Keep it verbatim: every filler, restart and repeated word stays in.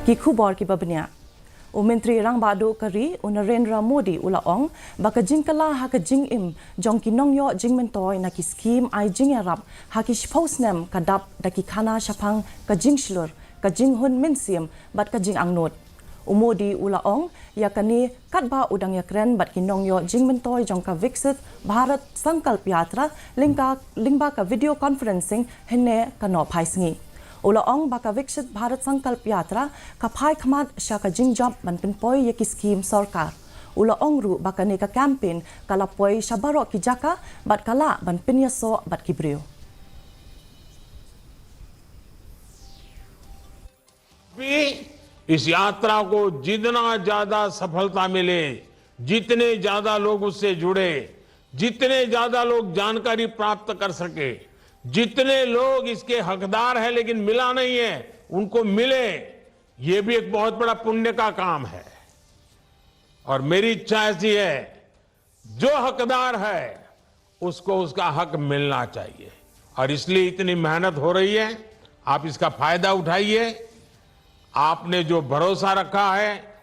Ki khubor kiba bniah. U Myntri Rangbah Duh ka ri, u Narendra Modi u la ong ba ka jingkylla ha ka jingim jong ki nongïoh jingmyntoi na ki skhim ai jingïarap ha ki shiphew snem ka dap da ki khana shaphang ka jingshlur, ka jinghun mynsiem bad ka jingangnud. U Modi u la ong ïa kane katba u dang ïakren bad ki nongïoh jingmyntoi jong ka Viksit Bharat Sankalp Yatra lyngba, lyngba ka video conferencing hynne ka nohphai sngi. U la ong ba ka Viksit Bharat Sankalp Yatra ka phai khmat sha ka jingjop ban pynpoi ïa ki skhim sorkar. U la ong ruh ba kane ka campaign ka la poi sha baroh ki jaka bad ka lah ban pynïasoh bad ki briew. भी इस यात्रा को जितना ज्यादा सफलता मिले, जितने ज्यादा लोग उससे जुड़े, जितने ज्यादा लोग जानकारी प्राप्त कर सके, जितने लोग इसके हकदार हैं लेकिन मिला नहीं है, उनको मिले, ये भी एक बहुत बड़ा पुण्य का काम है। और मेरी इच्छा ऐसी है, जो हकदार है उसको उसका हक मिलना चाहिए। और इसलिए इतनी मेहनत हो रही है, आप इसका फायदा उठाइए। आपने जो भरोसा रखा है,